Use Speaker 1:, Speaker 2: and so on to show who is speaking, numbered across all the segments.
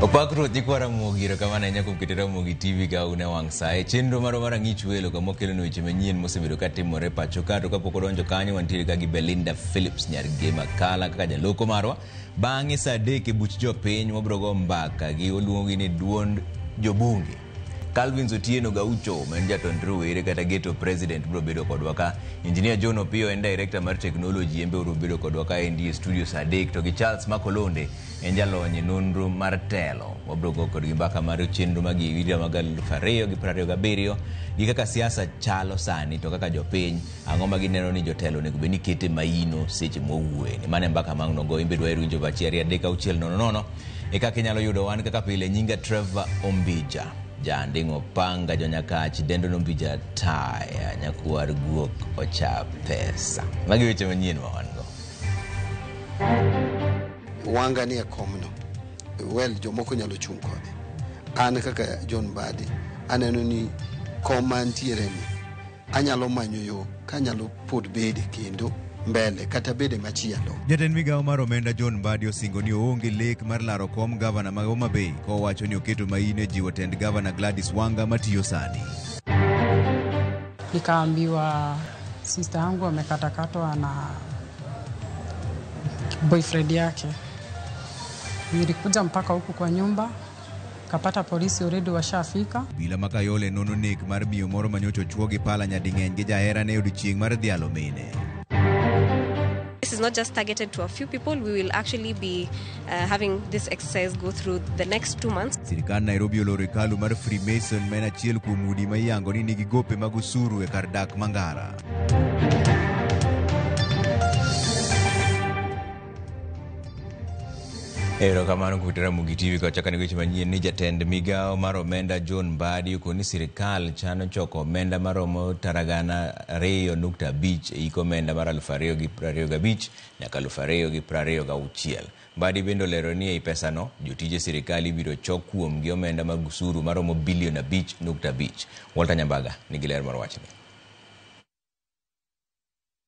Speaker 1: Opak Ruoth nyikwa Ramogi, erokamano ahinya kuom keto Ramogi TV ka un e wang' sa. E chenro marwa mar Ang'ich Welo kama wakelonu weche manyien mosebedo ka timore pacho ka. To kapok odonjo kanyo, wantiere ka gi Belinda Phillips nyar Gema Kala kaka jaloko marwa. Bang'e sa 3 e buch jopiny wabiro go mbaka gi waluongogi ni duond jobunge. Calvins Otieno Gaucho ma en jatend rowere kata ghetto president biro bedo kodwa ka. Engineer John Opiyo en director mar technology en be obiro bedo kodwa ka endi e studio sa 3 to gi Charles Makolonde en jalony e nonro mar telo. Wabiro go kodgi mbaka mar chenro mag higa mag 2027 gi kaka siasa chalo sani to kaka jopiny ang'o ma gineno ni jotelo onego bed ni kete maino seche mwawuoye ni. Mano e mbaka ma ang' nogo. In be dwaher winjo pachi 2 3 6 0 0 e kaka inyalo yudo wan kaka pile. Nyinga Trevor Ombija Janding'o Panga Jonyakach Dendo Nombija Taya Nyakwar Guok Ocha Pesa. Magi weche manyien ma wan go.
Speaker 2: Wanga ni e komno. Well, jomoko nyalo chung' kode. An kaka John Mbadi, aneno ni kom mantiere ni anyalo manyo yo kanyalo pod bede kendo mbele kata bede machielo.
Speaker 3: Jatend migawo mar omenda John Mbadi osingo ni oonge lek mar laro kom gavana ma Homa Bay kowacho ni oketo maino e jiwo tend gavana Gladys Wanga matiyo sani.
Speaker 4: Nikaambiwa sister yangu amekatakatwa na boyfriend yake. Nilikuja mpaka huku kwa nyumba, kapata polisi already washafika.
Speaker 3: Obila ma Kayole nono nek mar miyo moro manyocha ochwo gi pala nyading'eny gi jaherane e odiechieng' mar dhialo mine.
Speaker 5: This is not just targeted to a few people. We will actually be having this exercise go through the next 2 months.
Speaker 3: Sirkand Nairobi oloro hekalu mar Freemason ma en achiel kuom udi ma iyango ni nigi gope mag osuru e kar dak Mangara.
Speaker 1: Erokamano kuom Ramogi TV kochaka ne weche manyien ni jatend migawo mar omenda John Mbadi okoni ni sirikal chano choko omenda maromo tara gana 2.5 e hik omenda mar 2025 nyaka 2026. Mbadi bende olero ni ei pesano jotije sirikal ibiro chok kuomgi omenda mag osuru maromo bilion 5.5. Walter Nyambaga nigi ler mar wachni.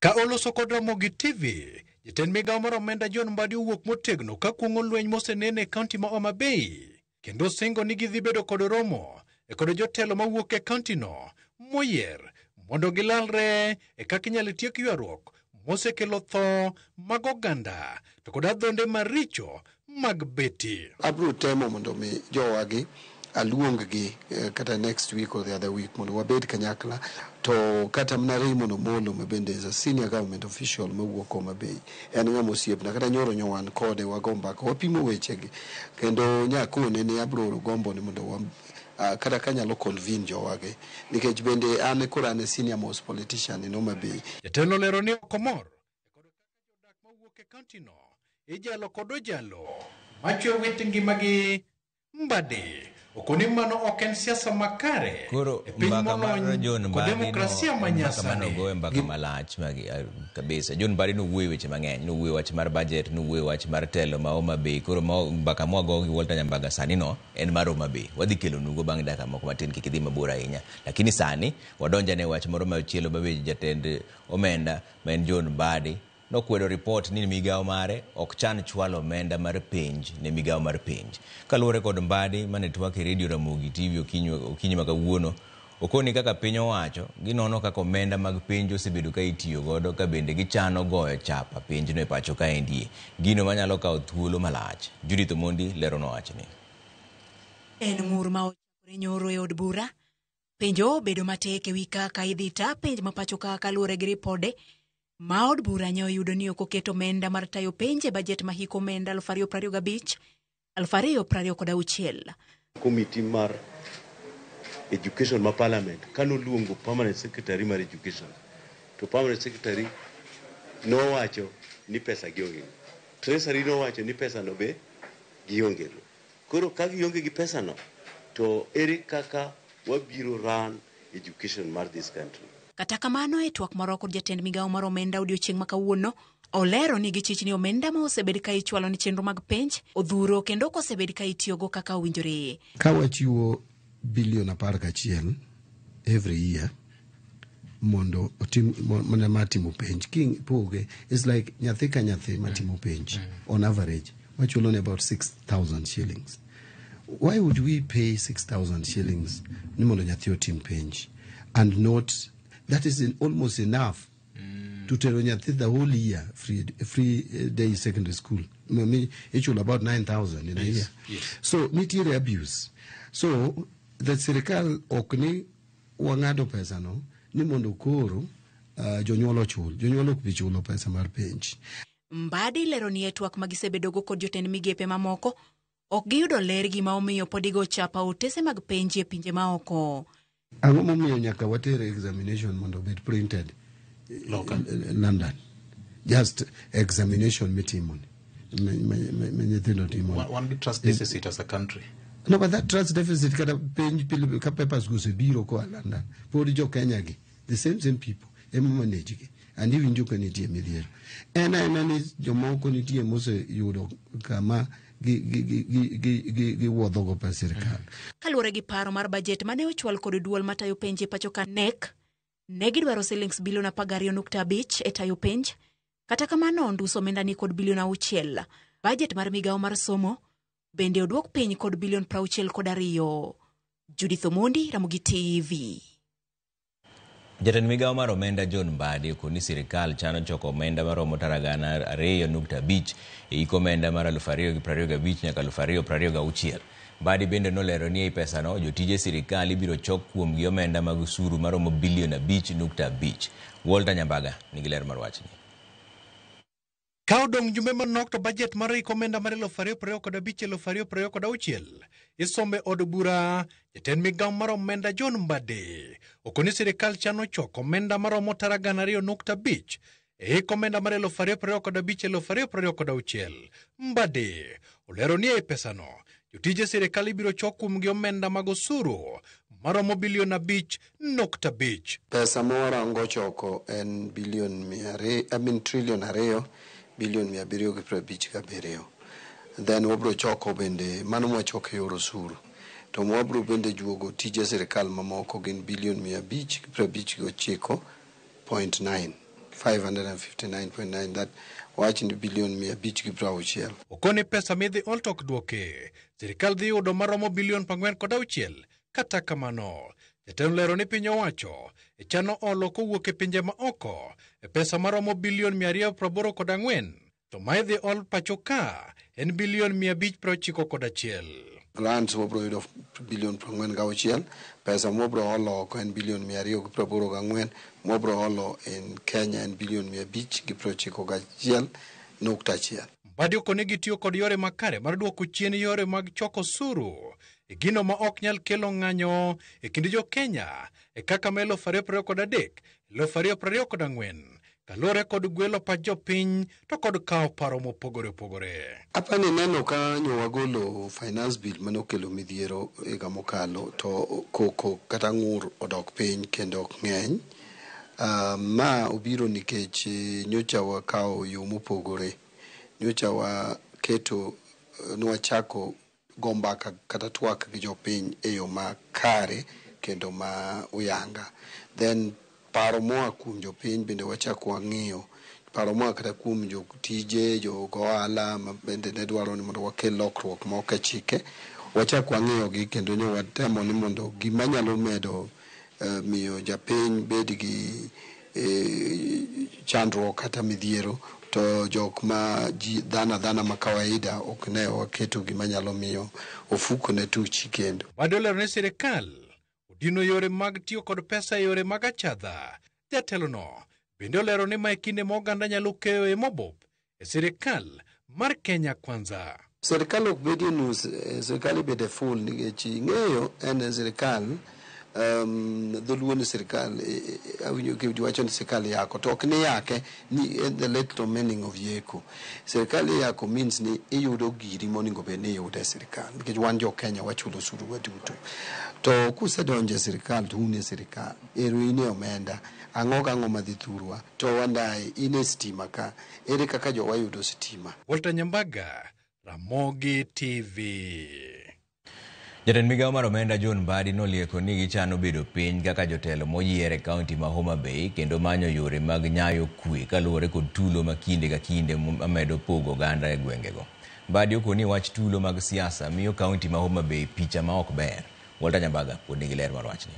Speaker 6: Ka oloso kod Ramogi TV, jatend migawo mar omenda John Mbadi owuok motegno ka kuong'o lweny mosenene e kaunti ma Homa Bay, kendo singo ni gidhi bedo kod romo e kod jotelo mawuok e kaunti no moyier mondo gilalre e kaka inyalo tiek ywaruok mosekelo tho mag oganda to kod adhonde maricho mag beti.
Speaker 2: Abiro temo mondo mi jowagi aluong-gi kata next week or the other week mondo wabed kanyakla, to kata mana Raymond Omolo ma bende is a senior government official mawuok Homa Bay, en ng'ama osiepna, kata nyoro nyo wan kode wago mbaka wapimo wechegi, kendo nyakone ni abiro gombo ni mondo kata kanyalo convene jowagi, nikech bende an koro an e senior most politician in Homa Bay.
Speaker 6: Jatelo olero ni ok omor kod kaka jodak mawuok e kaunti no ijalo kod ojalo machwe wit ngimagi. Mbadi okoni mano ok en siasa makare
Speaker 1: Koro
Speaker 6: e piny
Speaker 1: mbaka mar
Speaker 6: molony
Speaker 1: John
Speaker 6: kod
Speaker 1: Mbadi no
Speaker 6: demokrasia
Speaker 1: en mbaka
Speaker 6: manyasani.
Speaker 1: manogo e mbaka malach magi kabisa. John Mbadi nowuoyo weche mang'eny, nowuoyo wach mar budget, nowuoyo wach mar telo ma Homa Bay. Koro mbaka mwago gi Walter Nyambaga sani no en mar Homa Bay. Wadhi kelonugo bang' dakika moko matin, kik idhi mabor ahinya. Lakini sani wadonjane wach moro machielo ma be jatend omenda ma en John Mbadi nokwedo ripot ni migawo mare ok chan chwalo omenda mar penj ne migawo mar penj. Kaluwore kod Mbadi mane twak e redio Ramogi TV okinyi ma kawuono, okoni kaka piny owacho ginono kaka omenda mag penj osebedo ka itiyo godo ka bende gichano goyo chapa penjno e pacho kaendie. Gino manyalo kawo thuolo malach. Judith Omondi leronwa wachni.
Speaker 7: En ng'ur ma ochakore nyoro e od bura. Penjo bedo matek ewi kaka idhi ta penj ma pacho ka kaluwore gi ripode ma od bura ne oyudo ni ok oketo omenda mar tayo penj e bajet ma hik omenda 2025, 2026.
Speaker 8: Komiti mar education ma parliament kanoluongo permanent secretary mar education, to permanent secretary nowacho ni pesa gionge. Treasury nowacho ni pesa no be gionge go. Koro ka gionge gi pesa no, to ere kaka wabiro run education mar this country?
Speaker 7: Kata kamano, e twak moro kod jatend migawo mar omenda odiochieng' ma kawuono, olero ni gichich ni omenda ma osebed ka ichwalo ni chenro mag penj odhuro kendo ok osebed ka itiyogo kaka owinjore.
Speaker 2: Ka wachiwo bilion 11 every year mondo otim mana mar timo penj, kipoge it's like nyathi ka nyathi matimo penj on average wachulo ne about 6,000 shillings. Why would we pay 6,000 shillings ni mondo nyathi otim penj and not that is almost enough to tero nyathi the whole year free day secondary school? Ichulo about 9,000 in a year. So nitiere abuse. So the sirikal ok ni wang'ado pesa no ni mondo koro jonyuol ochul. Jonyuol ok bi chulo pesa mar penj.
Speaker 7: Mbadi lero ni e twak ma gisebedogo kod jotend migepe mamoko ok giyudo ler gima omiyo pod igo chapa otese mag penj e pinje maoko.
Speaker 2: Ang'o momiyo nyaka water examination mondo obed printed
Speaker 6: Loka.
Speaker 2: London? Just examination mitimo ni ma nyithindo timo ni.
Speaker 6: Wan gi trust deficit as a country.
Speaker 2: No, but that trust deficit, kata penj pile ka papers go osebiro koa London, pod jo Kenya gi, the same people ema manage gi, and iwinjo ka nitie midhiero. En aena ni jomoko nitie moseyudo kama giwuodhogo pes sirikal.
Speaker 7: Kaluwore gi paro mar bajet mane ochwal kod duol matayo penj e pacho ka KNEC, ne gidwaro silings bilion 12.5 e tayo penj. Kata kamano, nduso omenda ni kod bilion 6. Bajet mar migawo mar somo bende oduok piny kod bilion 62. Judith Omondi, Ramogi TV.
Speaker 1: Jatend migawo mar omenda John Mbadi okoni sirikal chano choko omenda maromo tara 200.5 e hik omenda mar 2025 nyaka 2026. Mbadi bende nolero ni ei pesano jotije sirikal ibiro chok kuomgi omenda mag osuru maromo bilion 5.5. Walter Nyambaga nigi ler mar wachni.
Speaker 6: Ka odong' jumbe manok to bajet mar hik omenda mar 2025 2026 isome od bura, jatend migawo mar omenda John Mbadi okoni sirikal chano choko omenda maromo tara 200.5 e hik omenda mar 2025 2026. Mbadi olero ni ei pesano jotije sirikal ibiro chok kuomgi omenda mag osuru maromo bilion 5.5.
Speaker 2: Pesa ma warango choko en bilion 200, I mean trillion 2 bilion 757. Then wabro choko bende mano mwachoko e yor osuru. To wabro bende juogo tije sirikal mamoko gin bilion 559.9, 559.9, that wach ni bilion 560.
Speaker 6: Okoni pesa midhi ol to ok dwoki, sirikal dhi yudo maromo bilion 46. Kata kamano, jatelo lero ni piny owacho e chano olo kowuok e pinje ma oko e pesa maromo bilion 284, to ma idhi ol pacho ka en bilion 591.
Speaker 2: Grants wabro yudo bilion 46, pesa mwabro olo oko en bilion 284, mwabro olo in Kenya en bilion 591.1.
Speaker 6: Mbadi okoni gitiyo kod yore makare mar duoko chien yore mag choko osuru e gino ma ok nyal kelo ng'anyo e kind jo Kenya e kaka ma 2023 2024 kaluwore kod gwelo pach jopiny to kod kawo paro mopogore opogore.
Speaker 2: Apani neno ka nyo wagolo finance bill manokelo midhiero higa mokalo, to koko kata ng'ur odok piny kendo ok ng'eny. Ma obiro nikech nyocha wakawo yo mopogore. Nyocha waketo, nwachako go mbaka kata twak gi jopiny e yo makare kendo ma uyanga. Then paro moa kuom jopiny bende wachako wang'iyo. Paro moa kata kuom jotije, jogo ohala ma bende ne dwaro ni mondo wakel lokruok moko e chike. Wachako wang'iyogi kendo nyo watemo ni mondo gima nyalo medo miyo japiny bed gi chandruok kata midhiero, to jok ma ji dhano adhana ma kawaida ok ne waketo gima nyalo miyo ofuko ne tuchi kendo.
Speaker 6: Mbadi olero ni sirikal odino yore mag tiyo kod pesa e yore mag achadha. Jatelono bende olero ni ma e kinde ma oganda nyalo keyoe mobop e sirikal mar Kenya Kwanza.
Speaker 2: Sirikal ok bedie nus, sirikal ibede full nikech ing'eyo en e sirikal, dholuo ni sirikal, awinjo kiwacho ni sirikal yako, to ok ni yake ni the literal meaning of yeko. Sirikal iyako means ni iyudo giri monego bed ni iyudo e sirikal, nikech wan jo Kenya wachulo osuru waduto. To kusedonjo e sirikal to un e sirikal, ero in e omenda, ang'o gang'o madhi thurwa, to wandaye in e stima ka, ere kaka jowa yudo stima?
Speaker 6: Walter Nyambaga, Ramogi TV.
Speaker 1: Jatend migawo mar omenda John Mbadi nolieko ni gichano bedo piny kaka jotelo moyier e kaunti ma Homa Bay kendo manyo yore mag nyayo kwe kaluwore kod tulo ma kinde ka kinde mamedo pogo oganda e gwengego. Mbadi okoni wach tulo mag siasa miyo kaunti ma Homa Bay picha ma ok ber. Walter Nyambaga pod nigi ler mar wachni.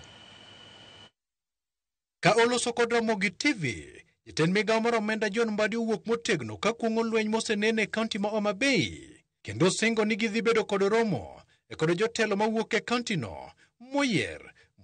Speaker 6: Ka oloso kod Ramogi TV, jatend migawo mar omenda John Mbadi owuok motegno ka kuong'o lweny mosenene e kaunti ma Homa Bay kendo singo ni gidhi bedo kod romo e kod jotelo mawuok e kaunti no moyier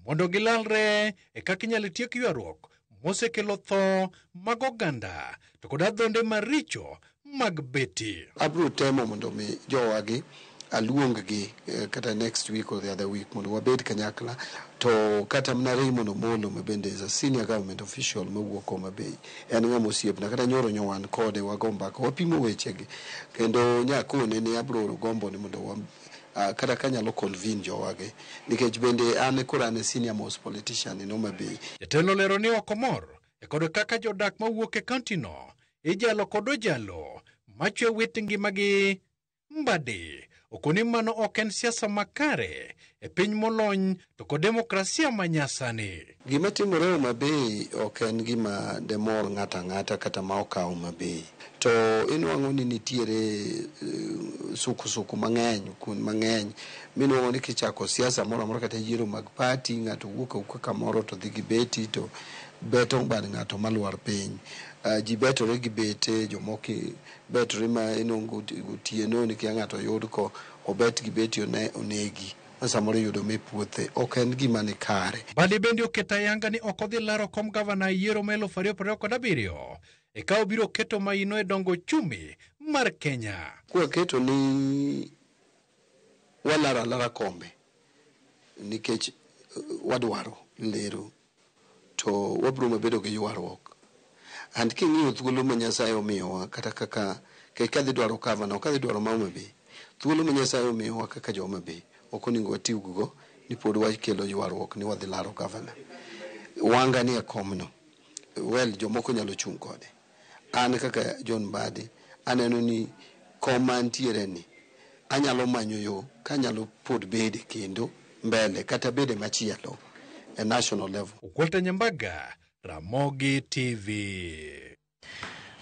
Speaker 6: mondo gilalre e kaka inyalo tiek ywaruok mosekelo tho mag oganda to kod adhonde maricho mag beti.
Speaker 2: Abiro temo mondo mi jowagi aluong-gi kata next week or the other week mondo wabed kanyakla to kata mana Raymond Omolo ma bende is a senior government official mawuok Homa Bay en ng'ama osiepna kata nyoro nyo wan kode wago mbaka wapimo wechegi kendo nyakone ni abiro gombo ni mondo wa, kata kanyalo convene jowagi nikech bende an koro an e senior most politician in Homa Bay.
Speaker 6: Jatelo olero ni ok omor e kod kaka jodak mawuok e kaunti no ijalo kod ojalo machwe wit ngimagi. Mbadi okoni mano ok en siasa makare e piny molony to kod demokrasia manyasani.
Speaker 2: Gima timore Homa Bay ok en gima demor ng'ato ang'ata kata ma okawo Homa Bay. To inwang'o ni nitiere sukusuku mang'eny, kuond mang'eny minwang'o ni kichako siasa moro amora kata yiero mag party, ng'ato wuok awuoka kamoro to dhi gi beti to beto bad ng'ato malwar piny. Ji betore gi bete, jomoko betore ma inwang'o otieno ni kia ng'ato oyud ko obet gi beti onegi. Ma samoro iyudo me puothe, ok en gima ni kare.
Speaker 6: Mbadi bende oketo ayanga ni ok odhi laro kom gavana e yiero ma 2027 e ka obiro keto maino e dongo uchumi mar Kenya.
Speaker 2: Kwaketo ni walaro alara kombe nikech wadwaro lero to wabiro mabedo gi ywaruok. And king'iyo thuolo ma Nyasaye omiyowa kata kaka kadhi dwaro gavana ok adhi dwaro ma Homa Bay. Thuolo ma Nyasaye omiyowa kaka jo Homa Bay ok onego watigo ni pod wakelo ywaruok ni wadhi laro gavana. Wanga ni e komno. Well, jomoko nyalo chung' kode. An kaka John Mbadi aneno ni kom mantiere ni anyalo manyo yo kanyalo pod bede kendo mbele kata bede machielo e national level.
Speaker 6: Walter Nyambaga, Ramogi TV.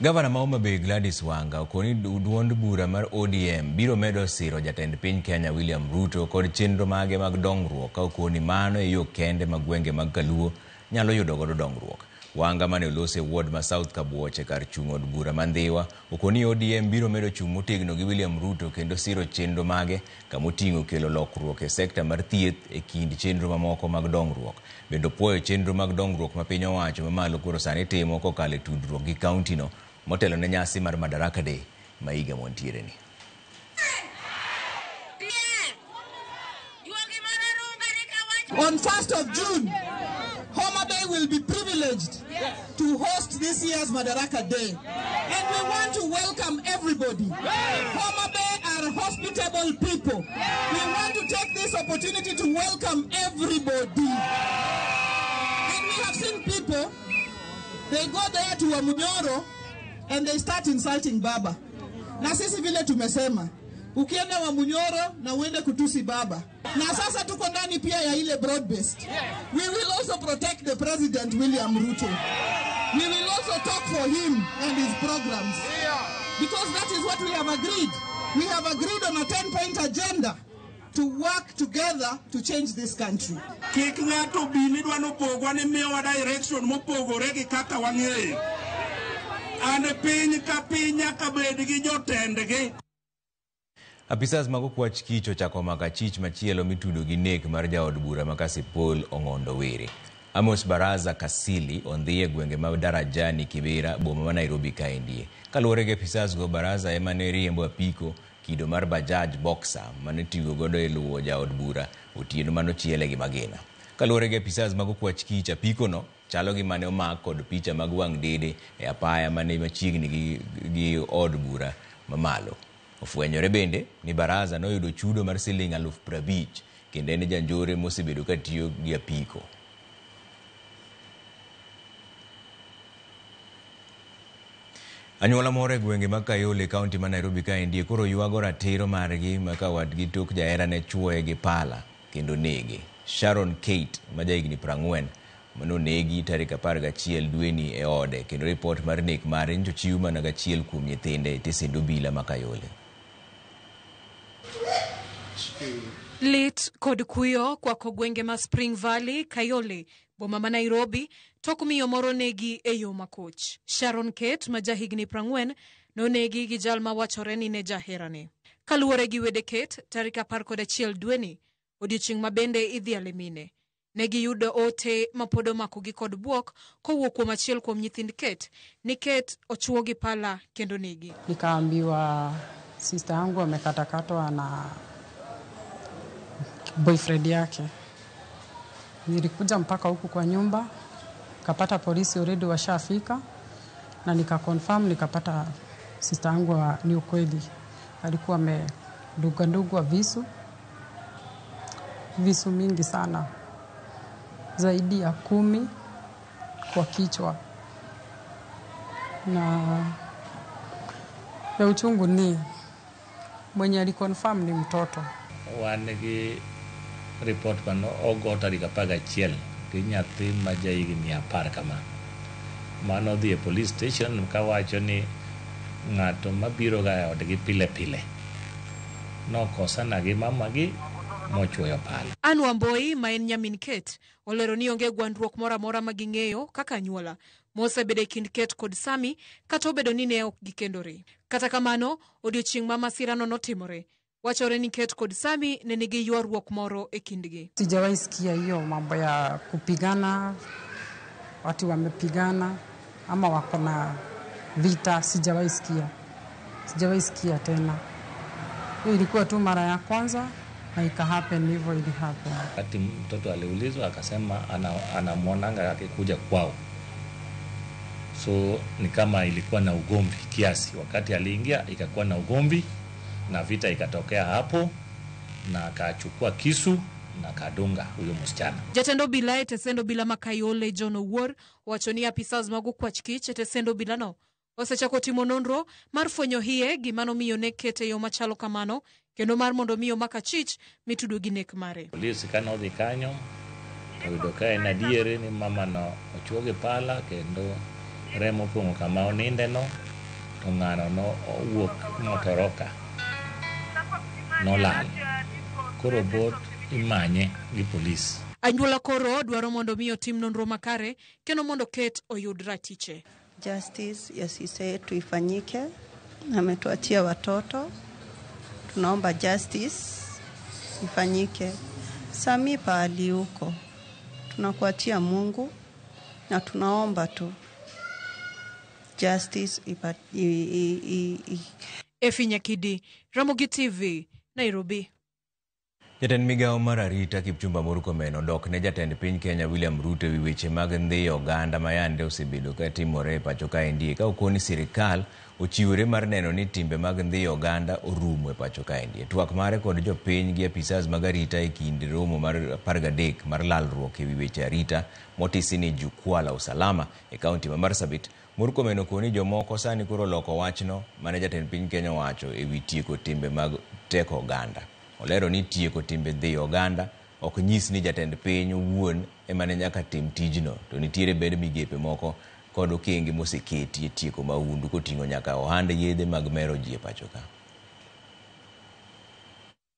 Speaker 1: Gavana ma Homa Bay Gladys Wanga okoni duond bura mar ODM biro medo siro jatend piny Kenya William Ruto kod chenro mage mag dongruok ka okoni mano e yo kende ma gwenge mag Kaluo nyalo yudo godo dongruok. Wanga mane olose e ward ma South Kabuoche kar chung' od bura ma Ndhiwa okoni ODM biro medo chung' motegno gi William Ruto kendo siro chenro mage kamoting'o kelo lokruok e sekta mar thieth e kind chenro mamoko mag dongruok. Bende opuoyo chenro mag dongruok ma piny owacho mamalo koro sani timo kokalo e tudruok gi kaunti no motelo ne nyasi mar Madaraka Day ma higa mwantiere ni.
Speaker 9: On 1st of June, Homa Bay will be privileged to host this year's Madaraka Day. And we want to welcome everybody. Homa Bay are hospitable people. We want to take this opportunity to welcome everybody. And we have seen people, they go there to Wamunyoro and they start insulting Baba. Na sisi vile tumesema, ukienda Wamunyoro na uende kutusi Baba. Na sasa tuko ndani pia ya ile broad based. We will also protect the President William Ruto. We will also talk for him and his programs. Because that is what we have agreed. We have agreed on a 10-point agenda to work together to change this country.
Speaker 10: Kik ng'ato bi ni dwa nopogwa ni miyowa direction mopogore gi kaka wang'eyo. An piny ka piny nyaka bed gi jotendgi.
Speaker 1: Apisas mag okwach kich ochako mako achich machielo mitudo gi nek mar jaod bura ma Kasipul Ong'ondo Were. Amos Baraza Kasili ondhi e gwenge ma Darajani Kibera, boma ma Nairobi kaendie. Kaluwore gi apisas go, Baraza ema ne riembo apiko kido mar Bajaj Boxer mane tigo godo e luwo jaod bura otieno manochiele gi magina. Kaluwore gi apisas mag okwach kich, apiko no chalo gi mane omak kod picha mag wang' dede e apaya mane machiegni gi od bura mamalo. Ofwenyore bende ni Baraza noyudo chudo mar siling 50,000 kendo en janjore mosebedo katiyo gi apiko. Anyuola moro e gwenge mag Kayole, kaunti ma Nairobi kaendie, koro ywago ratiro margi ma ka wadgi tok jahera ne chuoye gi pala kendo nege. Sharon Kate ma jahigni 40 manonegi tarik 11 dweni e ode kendo ripot mar nek mare nyocha ochiw mana gachiel kuom nyithinde e tesend obila ma Kayole.
Speaker 11: Lit kod kuyo kwako gwenge ma Spring Valley, Kayole, boma ma Nairobi, tok miyo moro negi e yo makoch. Sharon Kate ma jahigni 40 nonegi gi jal ma wachore ni ne jaherane. Kaluwore gi wede Kate, tarik 11 dweni, odiochieng' ma bende idhiale mine. Ne giyudo ote ma pod omakogi kod buok kowuok kuom achiel kuom nyithind Kate ni Kate ochuo gi pala kendo negi.
Speaker 4: Nikaambiwa sister yangu amekatakatwa na boyfriend yake. Nilikuja mpaka huku kwa nyumba, kapata polisi already washafika na nikaconfirm, nikapata sister yangu ni ukweli alikuwa amedungwa visu mingi sana, zaidi ya 10 kwa kichwa. Na ya uchungu ni mwenye aliconfirm ni mtoto.
Speaker 12: Wan gi report mano ogo tarik 11 gi nyathi ma jahigni 10 kama. Mano dhi e police station kawacho ni ng'ato mabiro ga e odgi pile pile nokosana gi mamagi mochuoyo pala.
Speaker 11: Ann Wamboi ma en nyamin Kate olero ni onge gwandruok moro amora ma ging'eyo kaka anyuola mosebedo e kind Kate kod Sami kata obedo ni ne ok gikendore. Kata kamano, odiochieng' ma masirano notimore, wachore ni Kate kod Sami ne nigi ywaruok moro e kindgi.
Speaker 4: Sijawahi sikia hiyo mambo ya kupigana, watu wamepigana ama wako na vita, sijawahi sikia. Sijawahi sikia tena. Hiyo ilikuwa tu mara ya kwanza na ika happen hivyo ili happen.
Speaker 12: Wakati mtoto aliulizwa akasema anamuonanga akikuja kwao. So ni kama ilikuwa na ugomvi kiasi. Wakati aliingia ikakuwa na ugomvi na vita ikatokea hapo na akachukua kisu na kadunga huyo msichana.
Speaker 11: Jatend obila e tesend obila ma Kayole John Owuor owacho ni apisas mag okwach kich e tesend obilano osechako timo nonro mar fwenyo hie gima nomiyo nek Kate e yo machalo kamano kendo mar mondo mi omak achich mitudo gi nek mare.
Speaker 12: Polisi kane odhi kanyo to oyudo ka en adieri ni mamano ochuo gi pala kendo remo opong'o kama onindeno to ng'ano no owuok motoroka nolal. Koro bot imanye gi polis.
Speaker 11: Anyuola koro dwaro mondo mi otim nonro makare kendo mondo Kate oyud ratiche.
Speaker 13: Justice ya sisi yetu ifanyike. Ametuachia watoto, tunaomba justice ifanyike. Sami pahali huko tunakuachia Mungu na tunaomba tu justice
Speaker 11: Efi Nyakidi, Ramogi TV, Nairobi.
Speaker 1: Jatend migawo mar arita Kipchumba Murkomen odok ne jatend piny Kenya William Ruto ewi weche mag ndhiyo oganda ma yande osebedo ka timore e pacho kaendi ka okoni sirikal ochiwore mar neno ni timbe mag ndhiyo oganda orumo e pacho kaendi. E twak mare kod jopiny gi apisas mag arita e kind romo mar 13 mar lalruok ewi weche arita motisi ni Jukwaa la Usalama e kaunti ma Marsabit, Murkomen okoni jomoko sani koro loko wachno mane jatend piny Kenya owacho ewi tieko timbe mag teko oganda. Olero ni tieko timbe dhiyo oganda ok nyis ni jatend piny owuon ema ne nyaka tim tijno, to nitiere bed migepe moko kod okenge moseketi e tieko mahundu koting'o nyaka ohand yedhe mag mero ji e pacho ka.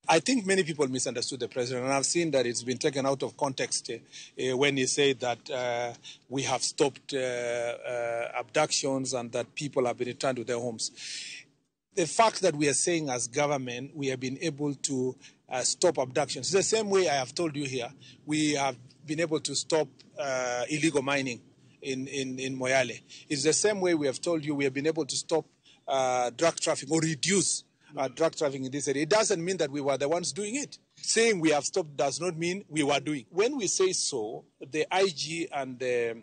Speaker 14: I think many people misunderstood the president, and I've seen that it's been taken out of context when he said that we have stopped abductions and that people have been returned to their homes. The fact that we are saying as government we have been able to stop abductions. The same way I have told you here, we have been able to stop illegal mining in Moyale. It's the same way we have told you we have been able to stop drug trafficking or reduce drug trafficking in this area. It doesn't mean that we were the ones doing it. Saying we have stopped does not mean we were doing. When we say so, the IG and the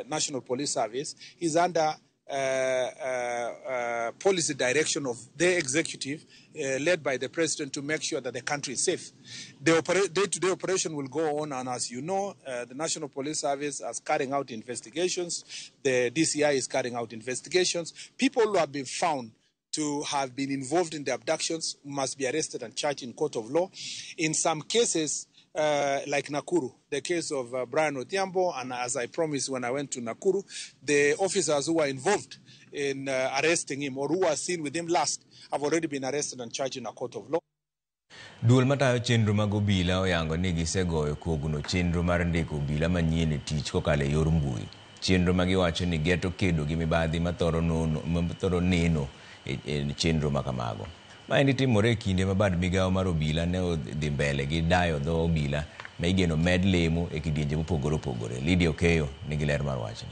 Speaker 14: National Police Service is under policy direction of the executive led by the president to make sure that the country is safe. The day-to-day operation will go on, and as you know, the National Police Service is carrying out investigations. The DCI is carrying out investigations. People who have been found to have been involved in the abductions must be arrested and charged in court of law. In some cases, Like Nakuru, the case of Brian Odhiambo, and as I promised when I went to Nakuru, the officers who were involved in arresting him or who were seen with him last have already been arrested and charged in a court of law.
Speaker 1: Duol matayo chenro mag obila oyango ni gisegoyo kogno chenro mar ndiko obila manyien e tich kokalo e yor mbui. Chenro ma giwacho ni geto kedo gi mibadhi mathoro neno e chenro ma kamago. Maendi timore e kinde ma bad migawo mar obila ne odhi mbele gi dayo dho obila ma igeno med lemo e kidienje mopogore opogore. Lydia Okeyo nigi ler mar wachni.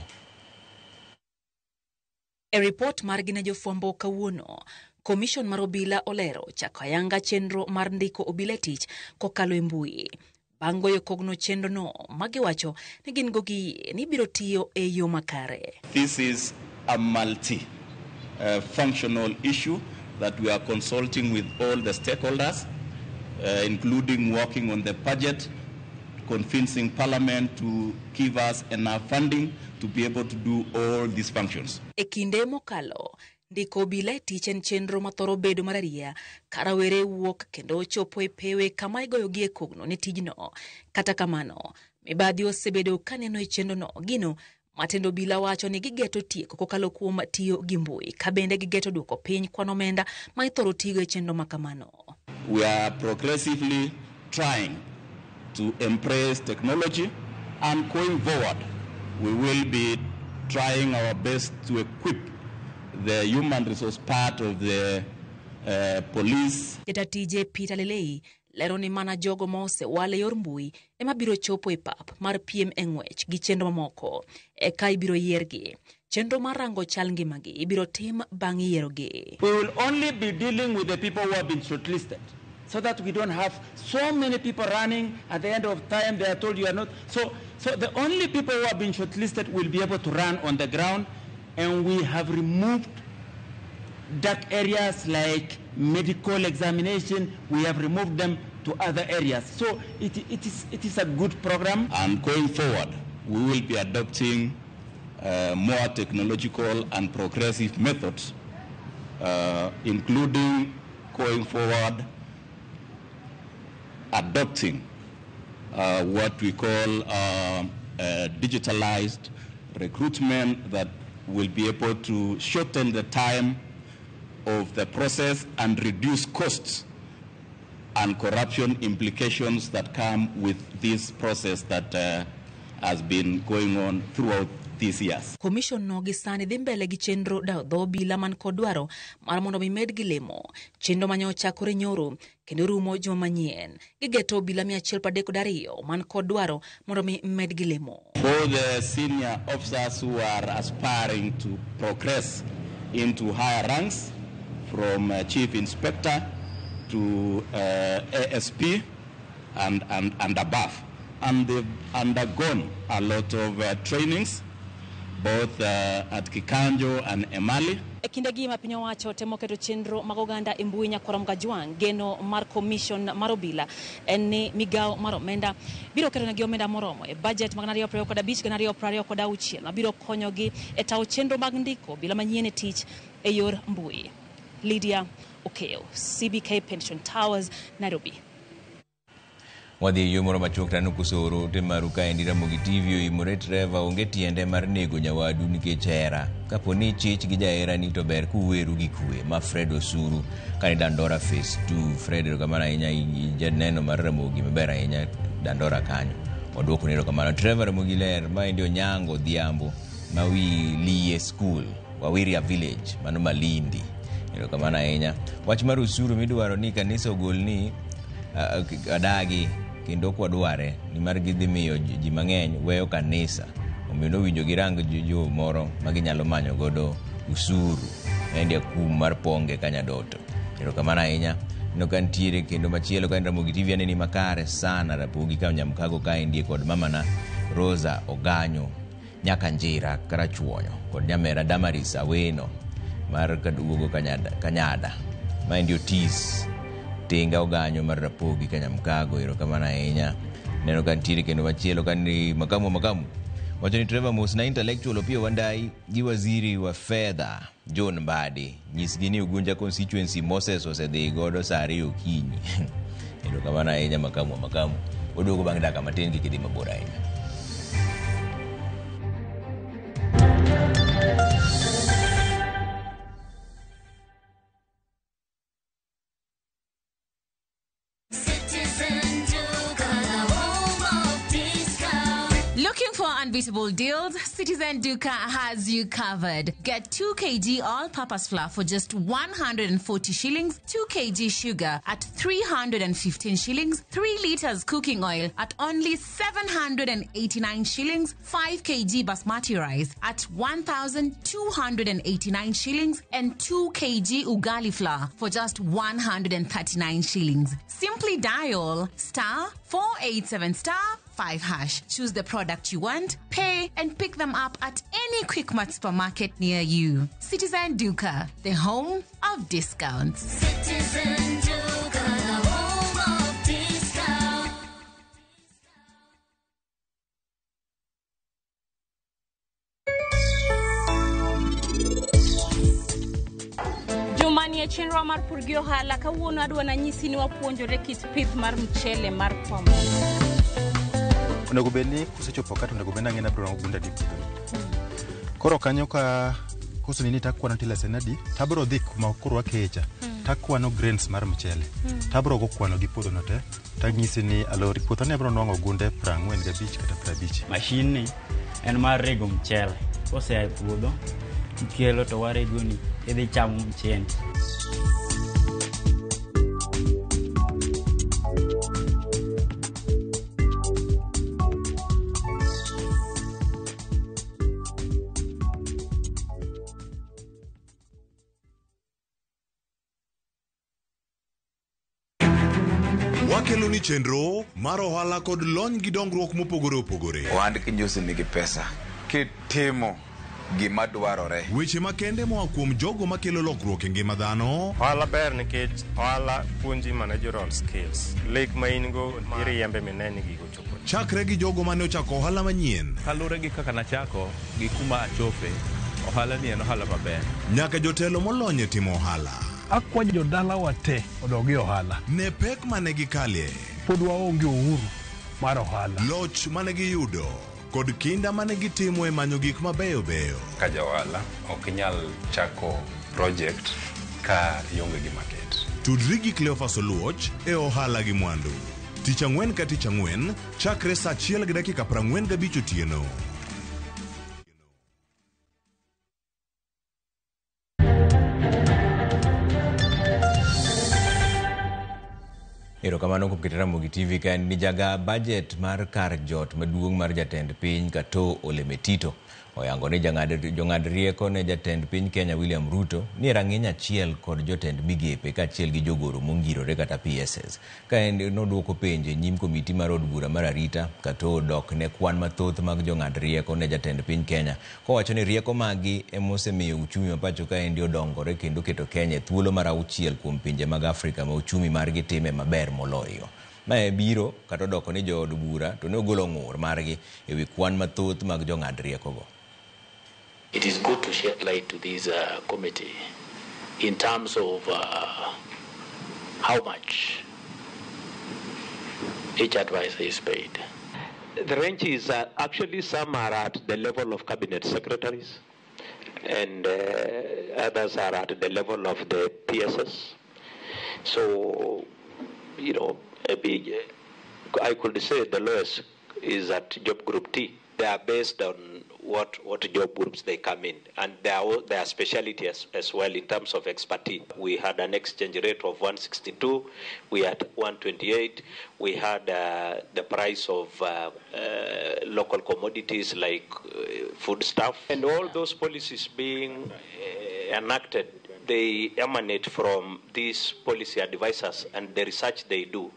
Speaker 7: E ripot margi ne jofwambo kawuono, Commission mar obila olero chako ayanga chenro mar ndiko obila e tich kokalo e mbui. Bang' goyo kogno chenrono magiwacho ni gin go gi yie ni biro tiyo e yo makare.
Speaker 15: This is a multi-functional issue that we are consulting with all the stakeholders, including working on the budget, convincing Parliament to give us enough funding to be able to do all these functions.
Speaker 7: E kinde mokalo, ndiko obila e tich en chenro mathoro bedo marariya ka rawere wuok kendo chopo e pewe kama igoyogi e kogno ne tijno. Kata kamano, mibadhi osebedo kaneno e chenrono gino matendo obila wacho ni gigeto tieko kokalo kuom tiyo gi mbui ka bende gigeto duoko piny kwan omenda ma ithoro tigo e chenro makamano.
Speaker 15: We are progressively trying to embrace technology, and going forward we will be trying our best to equip the human resource part of the police.
Speaker 7: Jatatije Peter Lelei lero ni mana jogo ma osewal e yor mbui ema biro chopo e pap mar piem e ng'wech gi chenro mamoko eka ibiro yiergi. Chenro mar rango chal ngimagi ibiro tim bang' yierogi.
Speaker 16: We will only be dealing with the people who have been shortlisted, so that we don't have so many people running. At the end of time they are told you are not. So the only people who have been shortlisted will be able to run on the ground, and we have removed dark areas like medical examination. We have removed them to other areas. So it is a good program.
Speaker 15: And going forward, we will be adopting more technological and progressive methods, including going forward adopting what we call digitalized recruitment that will be able to shorten the time of the process and reduce costs and corruption implications that come with this process that has been going on throughout these years.
Speaker 7: Commission no gi sani dhi mbele gi chenro dayo dho obila man kod dwaro mar mondo mi med gi lemo. Chenro mane ochakore nyoro kendo rumo juma manyien. Gigeto obila 132 man kod dwaro mondo mi med gi lemo.
Speaker 15: For the senior officers who are aspiring to progress into higher ranks, from chief inspector to ASP and above, and they've undergone a lot of trainings, both at Kikanjo and Emali.
Speaker 7: E kinde gi ma piny owacho temo keto chenro mag oganda e mbui Nyakwar Mgajwang', geno mar commission mar obila en ni migawo mar omenda biro keto negi omenda moromo e budget mag 2025 2026 mabiro konyogi e tawo chenro mag ndiko obila manyien e tich e yor mbui. Lydia Okeyo, CBK Pension Towers, Nairobi.
Speaker 1: Wadhi yo moro machuok tano kusoro ote maru kaendi Ramogi TV oimore Trevor onge tiende mar nego nyawadu nikech hera. Kapo ni chich gi jaherani to ber kuweru gi kwe. Ma Fred Osuru kani Dandora Phase 2. Fred erokamano ahinya, janeno mar Ramogi maber ahinya Dandora kanyo. Waduoko ni erokamano. Trevor Ramogi ler maendi Onyango Odhiambo ma wi Liye School, Wawiria Village, mano Malindi. Erokamano ahinya. Wach mar osuru midwaro ni kanisa ogol ni adagi kendo ok wadware nimar gidhi miyo ji mang'eny weyo kanisa, omiyo nowinjo girang jo moro ma ginyalo manyo godo usuru. Endi akum mar Ponge Kanyadoto. Erokamano ahinya. Neno ka nitiere kendo machielo ka Ramogi TV aneni makare sana Rapogi ka Nyamkago kaendi kod mamana Rosa Oganyo nyaka Njira Karachuonyo kod nyamera Damaris Aweno mar kaduogo Kanyada. Maendi Otis Tinga Oganyo mar Rapogi Kanyamkago. Erokamano ahinya. Neno ka nitiere kendo machielo ka ni makamu wacho ni Trevor Mos na intellectual Opiyo Wandayi gi waziri wa fedha John Mbadi nyisgi ni Ugunja constituency Moses osedhi godo saa 2 okinyi. Erokamano ahinya makamu. Oduogo bang' dakika matin kik idhi mabor ahinya.
Speaker 17: Looking for unbeatable deals? Citizen Duka has you covered. Get 2 kg all-purpose flour for just 140 shillings, 2 kg sugar at 315 shillings, 3 liters cooking oil at only 789 shillings, 5 kg basmati rice at 1,289 shillings, and 2 kg ugali flour for just 139 shillings. Simply dial star 487 star 5 hash. Choose the product you want, pay, and pick them up at any Quickmart supermarket near you. Citizen Duka, the home of discounts.
Speaker 18: Citizen Duka, the home of discount.
Speaker 19: Juma nie chenro mar pur gi ohala kawuono adwa nanyisi ni wapuonjore kit pith mar mchele mar kwamo.
Speaker 20: Onego bed ni kosechopo ka to onego bed ni ang'e ni abiro nwang'o gunde adi e puodhoni. Koro kanyo ka kosenini takwano tillers en adi, tabiro dhi kuma koro wakeye cha, takwano grains mar mchele, tabiro go kwano gi puodhono te, tanyisi ni alori puothani abiro nwang'o gunde 45 kata 50.
Speaker 21: Mashin ni en mar rego mchele. Kosea e puodho, ikelo to waregoni, idhi chamo mchendi.
Speaker 22: Wakelo ni chenro mar ohala kod lony gi dongruok mopogore opogore.
Speaker 23: Ohand kinjusi nigi pesa kitimo gima dwarore.
Speaker 22: Weche makende moa kuom jogo makelo lokruok e ngima dhano.
Speaker 24: Ohala ber nikech ohala puonji managerial skills. Lek ma in go iriembe mine ni gigo chopo.
Speaker 22: Chakre gi jogo mane ochako ohala manyien.
Speaker 25: Kaluwore gi kaka nachako gi kuma achope, ohala ni en ohala maber.
Speaker 22: Nyaka jotelo molony e timo ohala.
Speaker 26: Akwayo jodalawa te odog e ohala.
Speaker 22: Ne pek mane gikalie.
Speaker 26: Pod waonge uhuru mar ohala.
Speaker 22: Loch mane giyudo kod kinda mane gitimo e manyo gik mabeyo beyo.
Speaker 27: Ka ja ohala ok inyal chako project ka ionge gi market.
Speaker 22: Tudri gi Cleophas Oluoch e ohala gi mwandu. Tich ang'wen ka tich ang'wen chakre saa 1:45 otieno.
Speaker 1: Erokamano kuom keto Ramogi TV ka en ni jaga budget mar kar jot maduong' mar jatend piny Katoo Ole Metito oyango ni jong'ad rieko ne jatend piny Kenya William Ruto ni rang'iny achiel kod jotend migepe kaachiel gi jogoro mongirore kata PSS. Ka en noduoko penjo e nyim komiti mar od bura mar arita, Katoo dok ne kwan mathoth mag jong'ad rieko ne jatend piny Kenya kowacho ni rieko maggi emosemiyo uchumi ma pacho kaendi odongore kendo keto Kenya e thuolo mar 6 kuom pinje mag Afrika ma uchumi margi time maber moloyo. Mae biro kata odoko ni jood bura to ne ogolo ng'ur margi ewi kwan mathoth mag jong'ad riekogo.
Speaker 28: It is good to shed light to this committee in terms of how much each advisor is paid.
Speaker 29: The range is actually some are at the level of cabinet secretaries and others are at the level of the PSS. So, you know, I could say the lowest is at job group T. They are based on what job groups they come in, and their speciality as well in terms of expertise. We had an exchange rate of 162, we had 128, we had the price of local commodities like foodstuff. And all those policies being enacted, they emanate from these policy advisors and the research they do.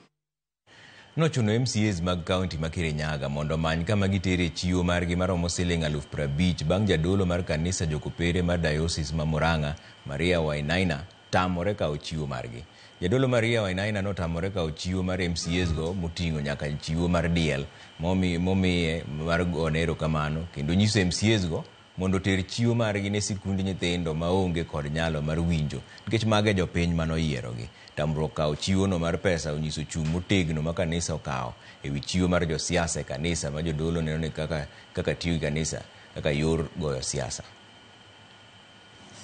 Speaker 1: Nochuno MCAs mag kaunti ma Kirinyaga mondo omany kama gitere chiwo margi maromo siling 50,000 bang' jadolo mar kanisa Jokopere mar Diocese ma Murang'a, Maria Wainaina, tamore kawo chiwo margi. Jadolo Maria Wainaina notamore kawo chiwo mar MCAs go moting'o nyaka chiwo mar diel momiye mar gone erokamano kendo nyiso MCAs go mondo oter chiwo margi ne sikund nyithindo maonge kod nyalo mar winjo nikech mago e jopiny manoyierogi. Tamruok kawo chiwono mar pesa onyiso chung' motegno ma kanisa okawo ewi chiwo mar josiasa e kanisa ma jodolo neno ni kaka tiyo gi kanisa kaka yor goyo siasa.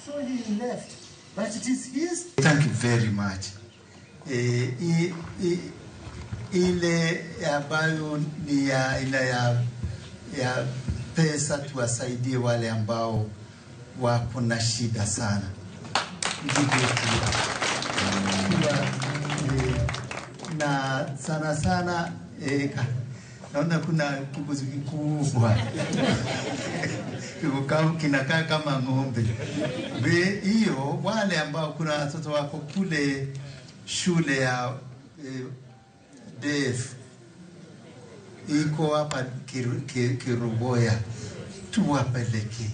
Speaker 2: So he left, but it is his. Thank you very much. Ile ambayo ni ya aina ya pesa tuwasaidie wale ambao wako na shida sana. Ndivyo na sana sana naona kuna kibuzi kikubwa kinakaa kama ng'ombe. Hiyo wale ambao kuna watoto wako kule shule ya DEF iko hapa Kiruboya, tuwapeleke.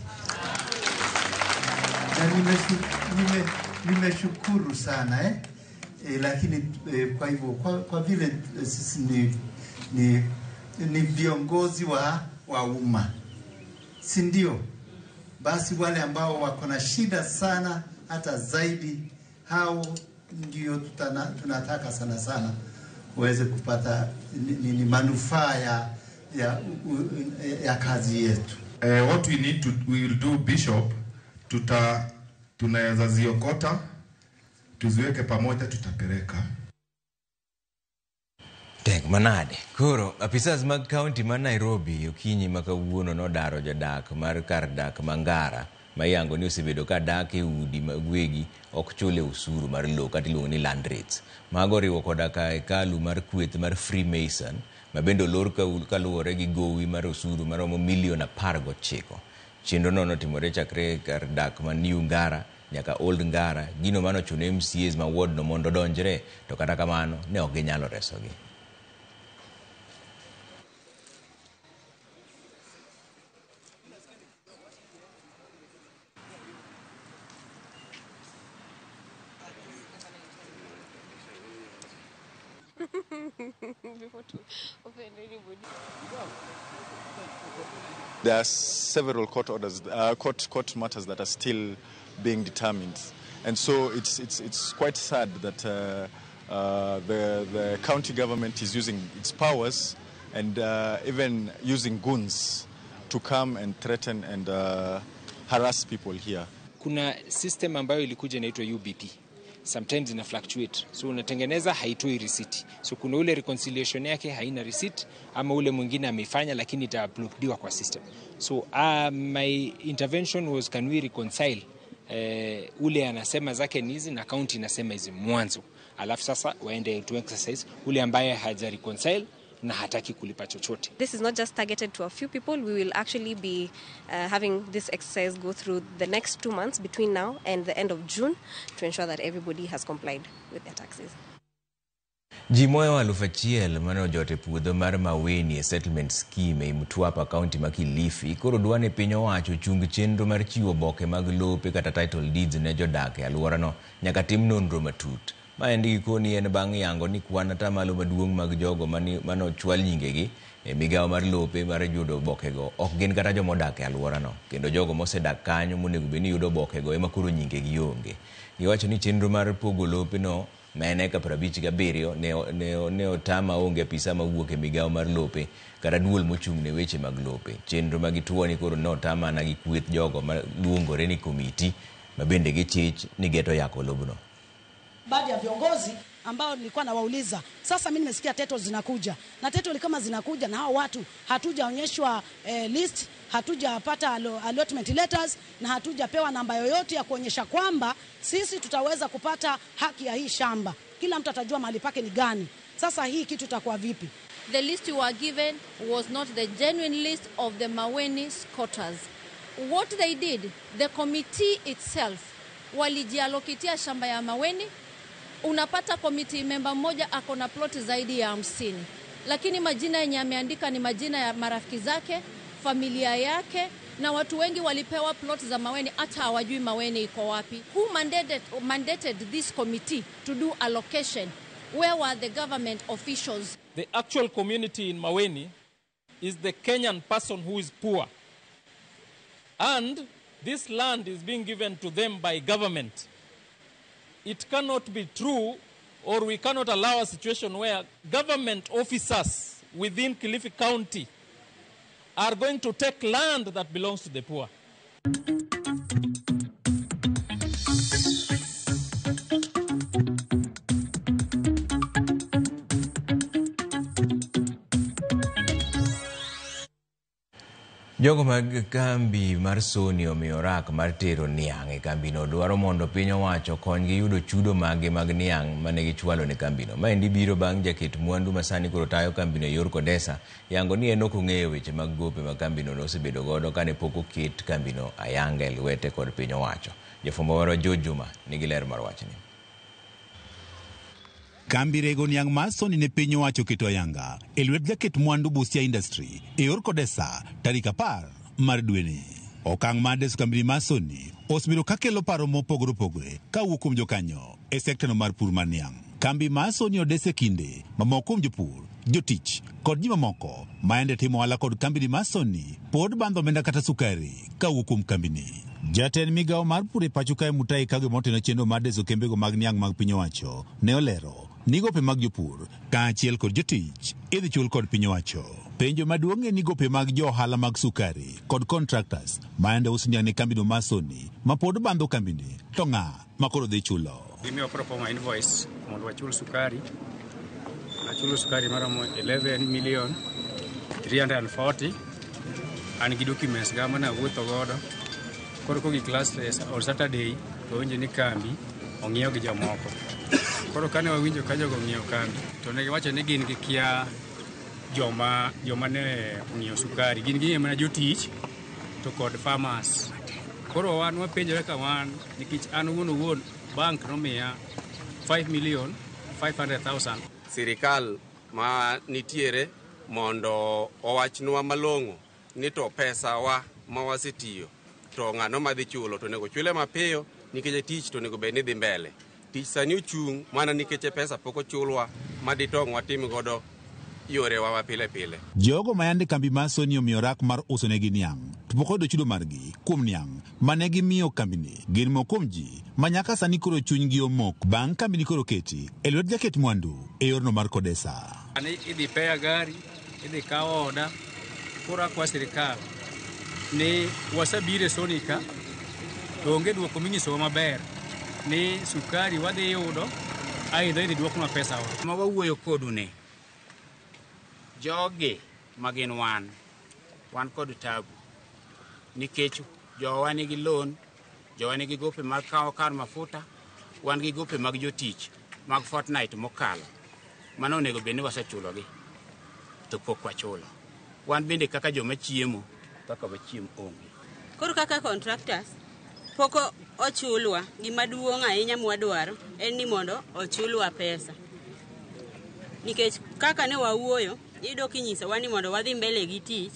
Speaker 2: Na nimeshukuru sana lakini kwa hivyo kwa vile sisi ni viongozi wa umma, si ndio? Basi wale ambao wako na shida sana hata zaidi, hao ndio tunataka sana sana waweze kupata ni manufaa ya kazi yetu.
Speaker 3: What we need to we will do, Bishop, tunaweza ziokota tuziweke pamoja, tutapeleka.
Speaker 1: Tek manade. Koro apisas mag county ma Nairobi okinyi ma kawuono nodaro jodak mar kar dak Mangara ma iyango ni osebedo ka dak e udi mag wegi ok chule osuru mar lowo kata iluongo ni land rates. Mago oriwo koda ka hekalu mar kweth mar Freemason ma bende olor kaluwore gi gowi mar osuru maromo milion 19. Chenrono notimore chakre kar dak ma New Ngara nyaka Old Ngara, gino manochuno MCAs ma ward no mondo odonjre, to kata kamano ne ok ginyalo resogi.
Speaker 4: Before to offend anybody.
Speaker 5: There are several court orders, court matters that are still being determined, and so it's quite sad that the county government is using its powers and even using goons to come and threaten and harass people here.
Speaker 6: Kuna system ambayo ilikuja inaitwa UBP. Sometimes ina fluctuate. So unatengeneza haitoi receipt. So kuna ule reconciliation yake haina receipt, ama ule mwingine ameifanya lakini itauploadiwa kwa system. So my intervention was, can we reconcile ule anasema zake ni hizi na county inasema hizi mwanzo. Alafu sasa waende to exercise ule ambaye haja reconcile na hataki kulipa chochote.
Speaker 4: This is not just targeted to a few people. We will actually be having this exercise go through the next 2 months between now and the end of June to ensure that everybody has complied with their taxes.
Speaker 1: Ji moyo 1000 mane ojot e puodho mar Maweni e settlement scheme ei Mtwapa, county ma Kilifi, koro dwa ni piny owacho ochung chenro mar chiwo oboke mag lope kata title deeds ne jodak e alworano nyaka tim nonro matut. Maendi gikoni en bang' yango ni kwan atamalo maduong' mag jogo manochwal nyingegi e migawo mar lope mar yudo obokego ok gin kata jomodak e alworano, kendo jogo mosedak kanyo monego bed ni yudo obokego ema koro nyingegi onge. Giwacho ni chenro mar pogo lopeno ma en eka 57 ne otama onge apisa mawuok e migawo mar lope kata duol mochung' ne weche mag lope. Chenro ma gituo ni koro ne otama mana gi kweth jogo ma luongore ni komiti ma bende gichich ni geto yako lobno.
Speaker 8: Baadhi ya viongozi ambao nilikuwa nawauliza, sasa mimi nimesikia title zinakuja, na title kama zinakuja na hao watu hatujaonyeshwa list, hatujapata allotment letters na hatujapewa namba yoyote ya kuonyesha kwamba sisi tutaweza kupata haki ya hii shamba. Kila mtu atajua mahali pake ni gani. Sasa hii kitu itakuwa vipi?
Speaker 9: The list you were given was not the genuine list of the Maweni squatters. What they did, the committee itself walijiallocatea shamba ya Maweni. Unapata committee member mmoja ako na plot zaidi ya 50. Lakini majina yenye ameandika ni majina ya marafiki zake, familia yake, na watu wengi walipewa plot za Maweni hata hawajui Maweni iko wapi. Who mandated this committee to do allocation? Where were the government officials?
Speaker 10: The actual community in Maweni is the Kenyan person who is poor.
Speaker 7: And this land is being given to them by government. It cannot be true, or we cannot allow a situation where government officers within Kilifi County are going to take land that belongs to the poor.
Speaker 1: Jogo mag kambi mar Sony omiyo rak mar tero niang' e kambino dwaro mondo piny owacho konygi yudo chudo maggi mag niang' mane gichwalo ne kambino. Maendi biro bang' jaket mwandu masani koro tayo kambino e yor Kodesa yango ni en ok ong'eyo weche mag gope ma kambino nosebedo godo kane pok oket kambino ayanga e lwete kod piny owacho. Jafwambo marwa George Juma nigi ler mar wachni.
Speaker 10: Kambi rego niang' mar Sony ne piny owacho keto ayanga e lwet jaket mwandu Busia Industry e yor Kodesa tarik 10 mar dweni. Okang' mar deso kambini mar Sony osebedo kakelo paro mopogore opogore kawuok kuom jokanyo e sektano mar pur mar niang'. Kambi mar Sony odes e kinde ma moko kuom jopur, jotich kod ji mamoko maende timo ohala kod kambini mar Sony pod bandho omenda kata sukari kawuok kuom kambini. Jatend migawo mar pur e pacho kae Mutahi Kagwe moteno chenro mar deso kembego mag niang' mag piny owacho ne olero ni gope mag jopur kaachiel kod jotich idhi chul kod piny owacho. Penjo maduong' en ni gope mag jo ohala mag sukari kod contractors maende uso niang' ne kambino mar Sony ma pod bandho kambini to ng'a ma koro dhi chulo.
Speaker 11: Gimiyo proforma invoice mondo wachul sukari. Nachulo sukari maromo 11,340,000. An gi documents ga mana wuotho godo. Koro kogik last on Saturday to winjo ni kambi ong'iew gi jomoko. Koro kane wawinjo ka jogo ong'iewo kambi to ne giwacho ni gin gikia joma ne ong'iewo sukari. Gin ging'eyo mana jotich to kod farmers. Koro wan wapenjore ka wan nikech an owuon bank nomiya 5,500,000.
Speaker 12: Sirikal ma nitiere mondo owachnwa malong'o ni to pesa wa ma wasetiyo to ng'ano madhi chulo to onego chule mapiyo nikech tich to onego bed ni dhi mbele. Tich sani ochung' mana nikech pesa pok ochulwa ma ditong' watim godo yorewa ma pile pile.
Speaker 10: Jogo ma yande kambi mar Sony omiyo rak mar uso negi niang' to pok oyudo chudo margi kuom niang' mane gimiyo kambini gin moko kuom ji ma nyaka sani koro chunygi omok bang' kambini koro keti e lwet jaket mwandu e yorno mar Kodesa.
Speaker 11: Ani idhi peya gari, idhi kaw oda, koro akwa sirikal ni wasebiro e Sony ka to onge duoko minyisowa maber ni sukari wadhi yudo aidha idhi duoknwa pesa wa.
Speaker 13: Ma wawuoyo kodu ni jogi ma gin wan kod tabu nikech jowa nigi loan, jowa nigi gope mag kawo kar mafuta, wan gi gope mag jotich mag fortnight mokalo mano onego bed ni wasechulogi to pok wachulo. Wan bende kaka joma chiemo kaka wachiem onge.
Speaker 14: Koro kaka contractors pok ochulwa, gima duong' ahinya mwadwaro en ni mondo ochulwa pesa. Nikech kaka ne wawuoyo, iyudo kinyisowa ni mondo wadhi mbele gi tich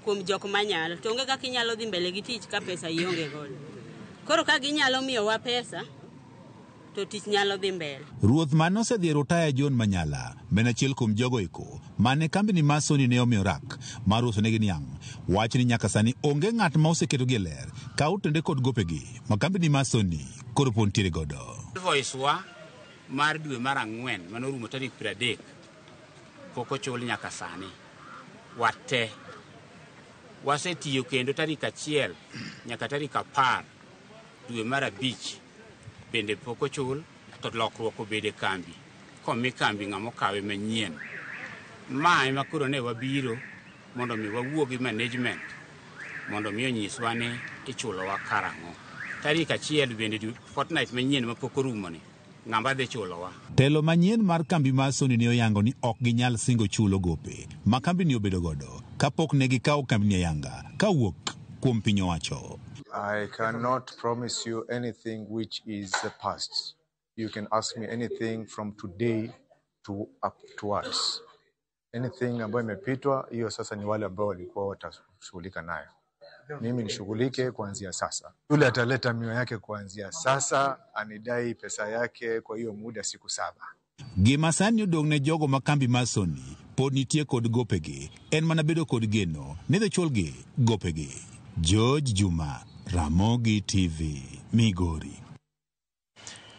Speaker 14: kuom jok manyalo. To onge kaka inyalo dhi mbele gi tich ka pesa ionge godo. Koro ka ginyalo miyowa pesa to tich nyalo dhi mbele.
Speaker 10: Ruoth mane osedhi e rutaya John Manyala en achiel kuom jogo eko mane kambini mar Sony ne omiyo rak mar uso negi niang' wacho ni nyaka sani onge ng'at ma oseketogi e ler ka otende kod gopegi ma kambini mar Sony koro pod nitiere godo.
Speaker 13: Invoice wa mar dwe mar 4 manorumo tarik 30 pok ochul nyaka sani. Wate wasetiyo kendo tarik 1 nyaka tarik 10 dwe mar 5 bende pok ochul to lokruok obedo e kambi komi kambi ng'ama okawe manyien. Ma ema koro ne wabiro mondo mi wawuo gi management mondo mi onyiswa ni ichulowa karang'o. Tarik 1 bende fortnight manyien mapok orumo ni ng'ama dhi chulowa.
Speaker 10: Telo manyien mar kambi mar Sony ne oyango ni ok ginyal singo chulo gope ma kambini obedo godo kapok ne gikawo kambini ayanga kawuok kuom piny owacho.
Speaker 15: I cannot promise you anything which is the past. You can ask me anything from today to upwards. Anything ambayo imepitwa, hiyo sasa ni wale ambao walikuwa watashughulika nayo. Mimi nishughulike kuanzia sasa. Yule ataleta mio yake kuanzia sasa, anidai pesa yake kwa hiyo muda siku 7.
Speaker 10: Gima sani odong' ne jogo ma kambi mar Sony pod nitie kod gopegi en mana bedo kod geno ni dhi chulgi gopegi. George Juma, Ramogi TV, Migori.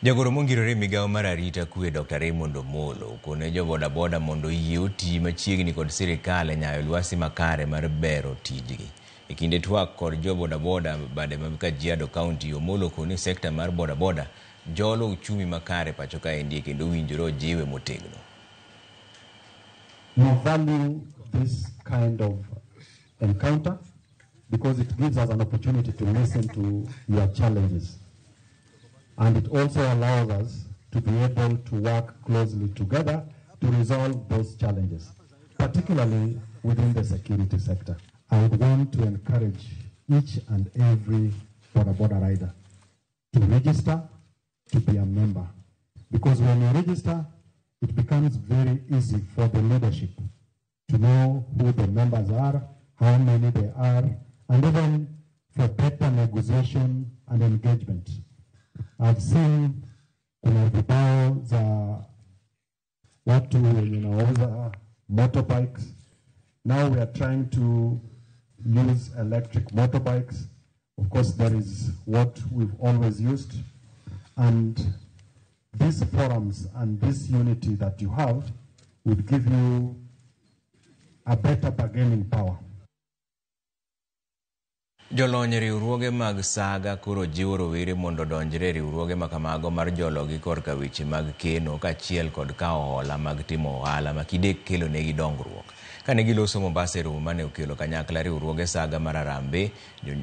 Speaker 1: Jagoro mongirore e migawo mar arita kwe Dr. Raymond Omolo okone jo bodaboda mondo oyie oti machiegni kod sirikal e nyayo lwasi makare mar bero tijgi. E kinde twak kod jo bodaboda bade ma Kajiado County, Omolo okoni sekta mar bodaboda jolo uchumi makare pacho kaendi kendo owinjore ojiwe motegno.
Speaker 16: We value this kind of encounter because it gives us an opportunity to listen to your challenges. And it also allows us to be able to work closely together to resolve those challenges, particularly within the security sector. I would want to encourage each and every boda boda rider to register to be a member. Because when you register, it becomes very easy for the leadership to know who the members are, how many they are, and even for better negotiation and engagement. I've seen kuna vibao za watu wenye wanauza motorbikes. Now we are trying to use electric motorbikes. Of course, there is what we've always used. And these forums and this unity that you have would give you a better bargaining power.
Speaker 1: Jolony e riwruoge mag saga koro jiwo rowere mondo odonjre e riwruoge makamago mar jologi korka weche mag keno kaachiel kod kawo hola mag timo ohala ma kidek kelo negi dongruok. Kane giloso Mombasa e romo mane okelo kanyakla riwruoge saga mar Harambee,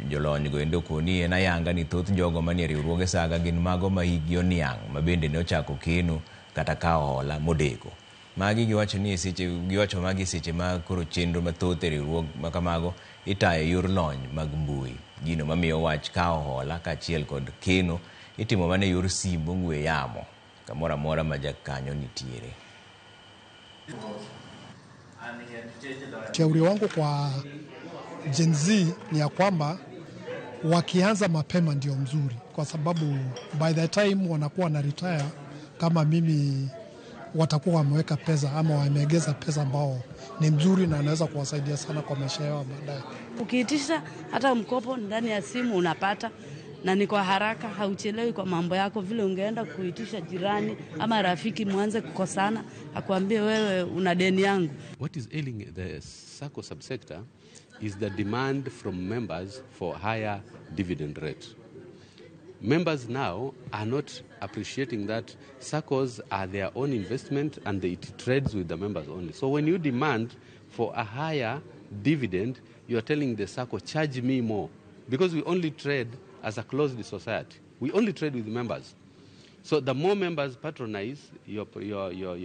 Speaker 1: jolony go endo koni en ayanga ni thoth jogo manie riwruoge saga gin mago ma hikgi oniang' ma bende ne ochako keno kata kawo hola modeko. Magi giwacho ni seche giwacho magi seche ma koro chenro mathoth e riwruok makamago itayo e yor lony mag mbui. Gino mamiyo wach kawo hola kaachiel kod keno itimo mana e yor simb ong'we yamo kamoro amora ma jakanyo nitiere.
Speaker 17: Ushauri wangu kwa Gen Z ni ya kwamba wakianza mapema ndio mzuri, kwa sababu by the time wanakuwa na retire kama mimi, watakuwa wameweka pesa ama wameegeza pesa ambao ni mzuri na anaweza kuwasaidia sana kwa maisha yao baadaye.
Speaker 18: Ukiitisha hata mkopo ndani ya simu unapata, na ni kwa haraka, hauchelewi kwa mambo yako. Vile ungeenda kuitisha jirani ama rafiki mwanze kukosana, akwambie wewe una deni yangu.
Speaker 19: What is ailing the SACCO subsector is the demand from members for higher dividend rate. Members now are not appreciating that SACCOs are their own investment and it trades with the members only. So when you demand for a higher dividend, you are telling the SACCO, charge me more. Because we only trade as a closed society. We only trade with members. So the more members patronize your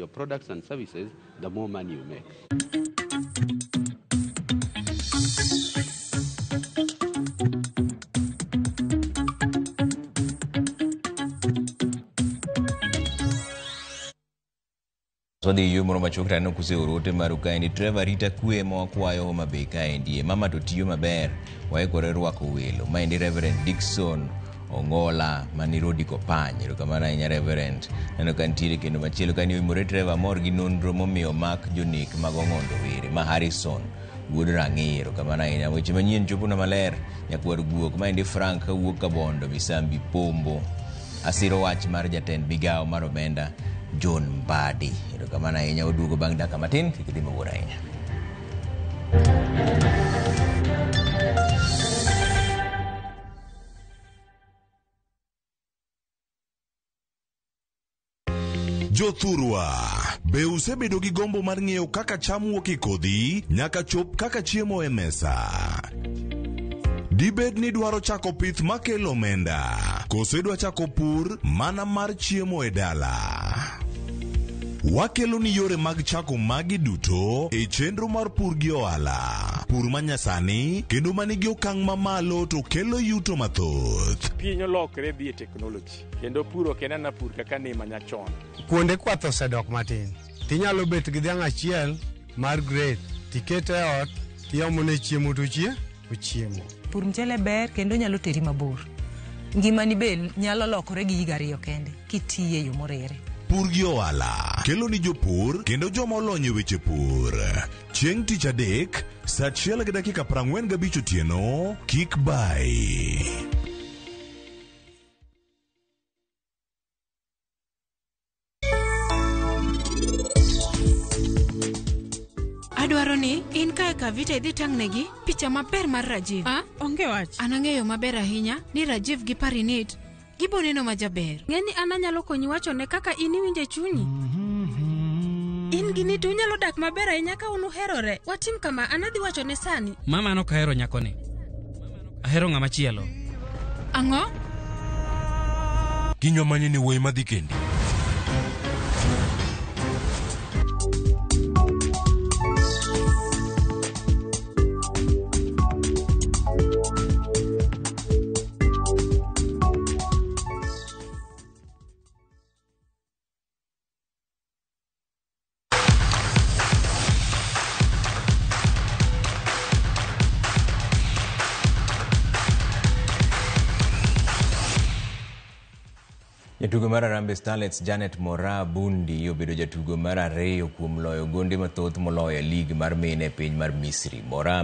Speaker 19: products and services, the more money you make.
Speaker 1: Wadhi yo moro machuok to aneno kuseoro ote maru kaendi. Trevor rita kwe ma wakwayo Homa Bay kaendi. Mama to tiyo maber. Waikore rwako welo. Maendi Reverend Dickson Ongola mani Rodi Kopany. Erokamano ahinya Reverend. Aneno ka nitiere kendo machielo kani oimore Trevor mor gi nonro momiyo mak jonek mag Ong'ondo Were ma Harrison wuod Rang'i. Erokamano ahinya. Weche manyien chopona maler. Nyakwar guok. Maendi Frank kawuok Kabondo Misambi Pombo. Asiro wach mar jatend migawo mar omenda John Mbadi. Erokamano ahinya. Waduogo bang' dakika matin. Kik idhi mabor ahinya.
Speaker 22: Jothurwa, be usebedo gi gombo mar ng'eyo kaka cham wuok e kodhi nyaka chop kaka chiemo e mesa? Dibed ni dwaro chako pith makelo omenda, koso idwa chako pur mana mar chiemo e dala? Wakelo ni yore mag chako magi duto e chenro mar pur gi ohala. Pur manyasani kendo manigi okang' mamalo to kelo yuto mathoth.
Speaker 20: Piny olokre dhi e teknoloji kendo pur ok en ana pur kaka ne manyachon.
Speaker 21: Kuonde kwath osedok matin. Tinyalo bet gi dhiang' achiel mar grade, tikete e ot, tiomone chiemo to ochiemo.
Speaker 23: Pur mchele ber kendo nyalo teri mabor. Ngimani be nyalo lokore gi higa ariyo kende kitiye yo morere.
Speaker 22: Pur gi ohala kelo ni jopur kendo joma olony e weche pur. Chieng' tich adek, saa 1:45 otieno, kik bai.
Speaker 2: Adwaro ni in kae Kavita idhi tang'negi picha maber mar Rajiv.
Speaker 3: Ah, onge wach.
Speaker 2: An ang'eyo maber ahinya ni Rajiv gi Parinit gibo neno majaber.
Speaker 3: Ng'eni an anyalo konyi wachone kaka in iwinjo e chunyi. In gi Niti unyalo dak maber ahinya ka un uherore. Watim kama, an adhi wachone sani.
Speaker 5: Mama an ok ahero nyakoni. Ahero ng'ama chielo.
Speaker 2: Ang'o?
Speaker 24: Kinywa manye ni wuoyi madhi kendi.
Speaker 1: Jatugo mar Harambee Starlets Janet Moraa Bundi obedo jatugo mar ariyo kuom loyo gonde mathoth moloyo e lig mar mine e piny mar Misri. Moraa